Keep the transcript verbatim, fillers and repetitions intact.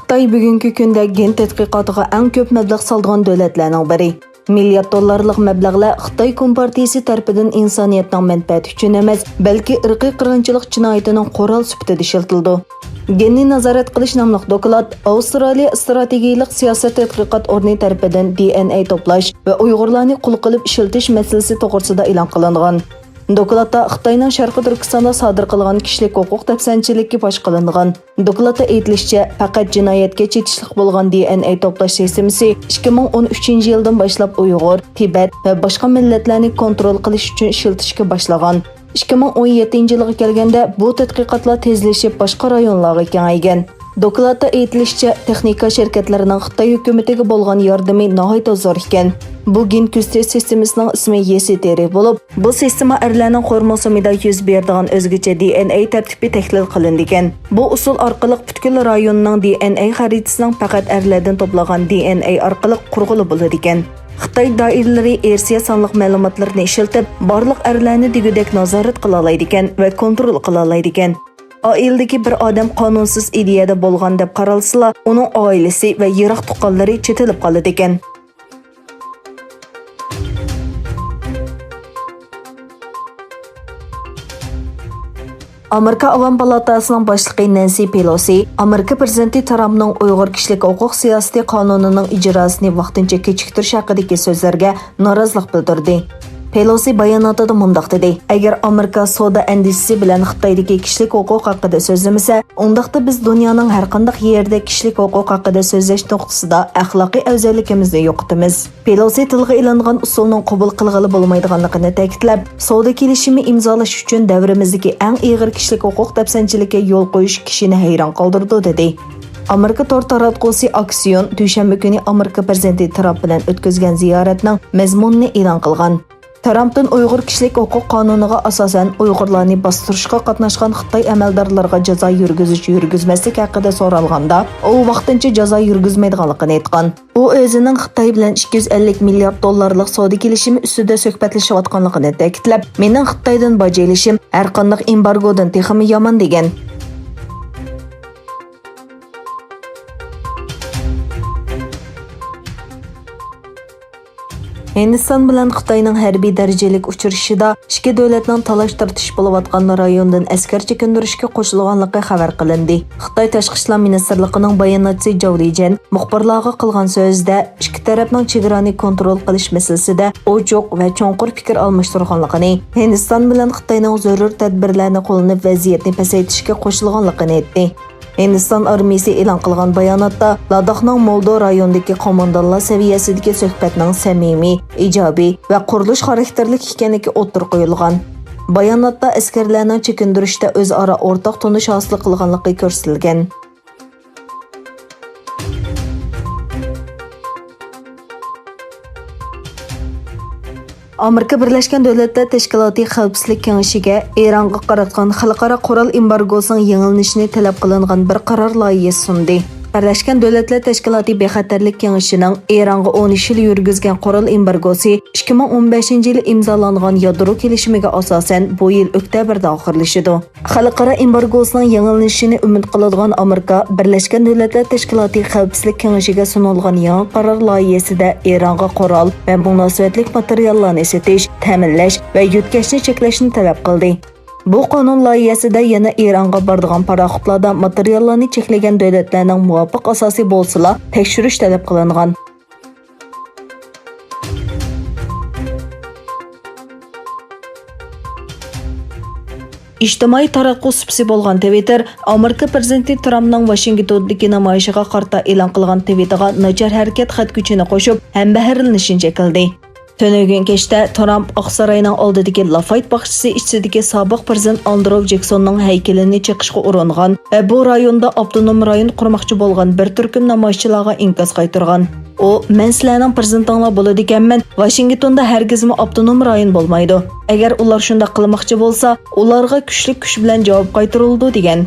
خىتاي بۈگۈنكى كۈندە گېن تەتقىقاتىغا ئەڭ كۆپ مەبلەغ سالىدىغان دۆلەتلەرنىڭ بىرى. مىليارد دوللارلىق مەبلەغلەر خىتاي كومپارتىيىسى تەرىپىدىن ئىنسانىيەتنىڭ مەنپەئەتى ئۈچۈن ئەمەس، بەلكى ئىرقىي قىرغىنچىلىق جىنايىتىنىڭ قورال سۈپىتىدە ئىشلىتىلىدۇ. گېننى نازارەت قىلىش ناملىق دوكلات ئاۋسترالىيە ئىستراتېگىيىلىك سىياسەت تەتقىقات ئورنى تەرىپىدىن دى ئېن ئەي توپلاش ۋە ئۇيغۇرلارنى قۇل قىلىپ ئىشلىتىش مەسىلىسى توغرىسىدا ئېلان قىلىنغان. دوكلاتتا خىتاينىڭ شەرقىي تۈركىستاندا سادىر قىلغان كىشىلىك ھوقۇق دەپسەندىچىلىكى پاش قىلىنغان. دوكلاتتا ئېيتىلىشىچە، پەقەت جىنايەتكە چېتىشلىق بولغان دى ئېن ئەي توپلاش سىستېمىسى ئىككى مىڭ ئون ئۈچىنچى يىلدىن باشلاپ ئۇيغۇر، تىبەت ۋە باشقا مىللەتلەرنى كونترول قىلىش ئۈچۈن ئىشلىتىشكە باشلىغان. ئىككى مىڭ ئون يەتتىنچى يىلغا كەلگەندە، بۇ تەتقىقاتلار تېزلىشىپ، باشقا رايونلارغا كېڭەيگەن. دوكلاتتا ئېيتىلىشىچە، تېخنىكا شىركەتلىرىنىڭ خىتاي ھۆكۈمىتىگە بولغان ياردىمى ناھايىتى زور ئىكەن. بۇ گېن كۆزىتىش سىستېمىسىنىڭ ئىسمى يېسى تېرى بولۇپ، بۇ سىستېما ئەرلەرنىڭ خروموسومىدا يۈز بېرىدىغان ئۆزگىچە دى ئېن ئەي تەرتىپى تەھلىل قىلىنىدىكەن. بۇ ئۇسۇل ئارقىلىق پۈتكۈل رايوننىڭ دى ئېن ئەي خەرىتىسىنىڭ پەقەت ئەرلەردىن توپلىغان دى ئېن ئەي ئارقىلىق قۇرغىلى بولىدىكەن. خىتاي دائىرىلىرى ئىرسىيە سانلىق مەلۇماتلىرىنى ئىشلىتىپ، بارلىق ئەرلەرنى دېگۈدەك نازارەت قىلالايدىكەن ۋە كونترول قىلالايدىكەن. ئائىلىدىكى بىر ئادەم قانۇنسىز ئىدىيەدە بولغان دەپ قارالسىلا، ئۇنىڭ ئائىلىسى ۋە يىراق تۇغقانلىرى چېتىلىپ قالىدىكەن. ئامېرىكا ئاۋام پالاتاسىنىڭ باشلىقى نەنسى پېلوسى ئامېرىكا پىرېزىدېنتى ترامپنىڭ ئۇيغۇر كىشىلىك ھوقۇق سىياسىتى قانۇنىنىڭ ئىجراسىنى ۋاقتىنچە كېچىكتۈرۈش ھەققىدىكى سۆزلەرگە نارازىلىق بىلدۈردى. پېلوسى باياناتىدا مۇنداق دېدى: «ئەگەر ئامېرىكا سودا ئەندىزىسى بىلەن خىتايدىكى كىشىلىك ھوقۇق ھەققىدە سۆزلىمىسە، ئۇنداقتا بىز دۇنيانىڭ ھەرقانداق يېرىدە كىشىلىك ھوقۇق ھەققىدە سۆزلەش نۇقتىسىدا ئەخلاقىي ئەۋزەللىكىمىزنى يوقىتىمىز.» پېلوسى تىلغا ئېلىنغان ئۇسۇلنىڭ قوبۇل قىلغىلى بولمايدىغانلىقىنى تەكىتلەپ، سودا كېلىشىمى ئىمزالاش ئۈچۈن دەۋرىمىزدىكى ئەڭ ئېغىر كىشىلىك ھوقۇق دەپسەندىچىلىكى يول قويۇش كىشىنى ھەيران قالدۇرىدۇ، دېدى. ئامېرىكا تور تاراتقۇسى ئاكسىيون دۈشەنبە كۈنى ئامېرىكا پىرېزىدېنتى ترامپ بىلەن ئۆتكۈزگەن زىيارەتنىڭ مەزمۇنىنى ئېلان قىلغان. ترامپتىن ئۇيغۇر كىشىلىك ھوقۇق قانۇنىغا ئاساسەن ئۇيغۇرلارنى باستۇرۇشقا قاتناشقان خىتاي ئەمەلدارلىرىغا جازا يۈرگۈزۈش-يۈرگۈزمەسلىك ھەققىدە سورالغاندا، ئۇ ۋاقتىنچە جازا يۈرگۈزمەيدىغانلىقىنى ئېيتقان. ئۇ ئۆزىنىڭ خىتاي بىلەن ئىككى يۈز ئەللىك مىليارد دوللارلىق سودا كېلىشىمى ئۈستىدە سۆھبەتلىشىۋاتقانلىقىنى تەكىتلەپ، «مېنىڭ خىتايدىن باج ئېلىشىم ھەرقانداق ئېمبارگودىن تېخىمۇ يامان» دېگەن. ھىندىستان بىلەن خىتاينىڭ ھەربىي دەرىجىلىك ئۇچرىشىشىدا ئىككى دۆلەتنىڭ تالاش-تارتىش بولۇۋاتقان رايوندىن ئەسكەر چېكىندۈرۈشكە قوشۇلغانلىقى خەۋەر قىلىندى. خىتاي تاشقى ئىشلار مىنىستىرلىقىنىڭ باياناتچىسى جاۋ لىجيەن مۇخبىرلارغا قىلغان سۆزىدە، ئىككى تەرەپنىڭ چېگرانى كونترول قىلىش مەسىلىسىدە ئوچۇق ۋە چوڭقۇر پىكىر ئالماشتۇرغانلىقىنى، ھىندىستان بىلەن خىتاينىڭ زۆرۈر تەدبىرلەرنى قوللىنىپ ۋەزىيەتنى پەسەيتىشكە قوشۇلغانلىقىنى ئېيتتى. ھىندىستان ئارمىيىسى ئېلان قىلغان باياناتتا، لاداخنىڭ مولدو رايونىدىكى قوماندانلار سەۋىيەسىدىكى سۆھبەتنىڭ سەمىمىي، ئىجابىي ۋە قۇرۇلۇش خاراكتېرلىك ئىكەنلىكى ئوتتۇرىغا قويۇلغان. باياناتتا ئەسكەرلەرنىڭ چېكىندۈرۈشتە ئۆزئارا ئورتاق تونۇش ھاسىل قىلغانلىقى كۆرسىتىلگەن. ئامېرىكا بىرلەشكەن دۆلەتلەر تەشكىلاتى خەۋپسىزلىك كېڭىشىگە ئىرانغا قاراتقان خەلقئارا قورال ئېمبارگوسىنىڭ يېڭىلىنىشىنى تەلەپ قىلىنغان بىر قارار لايىھەسى سۇندى. بىرلەشكەن دۆلەتلەر تەشكىلاتى بىخەتەرلىك كېڭىشىنىڭ ئىرانغا ئون ئۈچ يىل يۈرگۈزگەن قورال ئېمبارگوسى ئىككى مىڭ ئون بەشىنچى يىلى ئىمزالانغان يادرو كېلىشىمىگە ئاساسەن، بۇ يىل ئۆكتەبىردە ئاخىرلىشىدۇ. خەلقئارا ئېمبارگوسىنىڭ يېڭىلىنىشىنى ئۈمىد قىلىدىغان ئامېرىكا بىرلەشكەن دۆلەتلەر تەشكىلاتى خەۋپسىزلىك كېڭىشىگە سۇنۇلغان يېڭى قارار لايىھەسىدە ئىرانغا قورال ۋە مۇناسىۋەتلىك ماتېرىياللارنى سېتىش، تەمىنلەش ۋە يۆتكەشنى چەكلەشنى تەلەپ قىلدى. بۇ قانۇن لايىھەسىدە يەنە ئىرانغا بارىدىغان پاراخوتلاردا ماتېرىياللارنى چەكلىگەن دۆلەتلەرنىڭ مۇۋاپىق ئاساسى بولسىلا، تەكشۈرۈش تەلەپ قىلىنغان. ئىجتىمائىي تاراتقۇ سۇپىسى بولغان تىۋىتتېر ئامېرىكا پىرېزىدېنتى ترامپنىڭ ۋاشىنگتوندىكى نامايىشىغا قارىتا ئېلان قىلغان تىۋىتىغا ناچار ھەرىكەت خەت كۈچىنى قوشۇپ، ھەمبەھىرلىنىشنى چەكلىدى. تۈنۈگۈن كەچتە ترامپ ئاقساراينىڭ ئالدىدىكى لافايت باغچىسى ئىچىدىكى سابىق پىرېزىدېنت ئاندرو جېكسوننىڭ ھەيكىلىنى چېقىشقا ئۇرۇنغان ۋە بۇ رايوندا ئاپتونوم رايون قۇرماقچى بولغان بىر تۈركۈم نامايىشچىلارغا ئىنكاس قايتۇرغان. ئۇ، «مەن سىلەرنىڭ پىرېزىدېنتىڭلار بولىدىكەنمەن، ۋاشىنگتوندا ھەرگىزمۇ ئاپتونوم رايون بولمايدۇ. ئەگەر ئۇلار شۇنداق قىلماقچى بولسا، ئۇلارغا كۈچلۈك كۈچ بىلەن جاۋاب قايتۇرۇلىدۇ» دېگەن.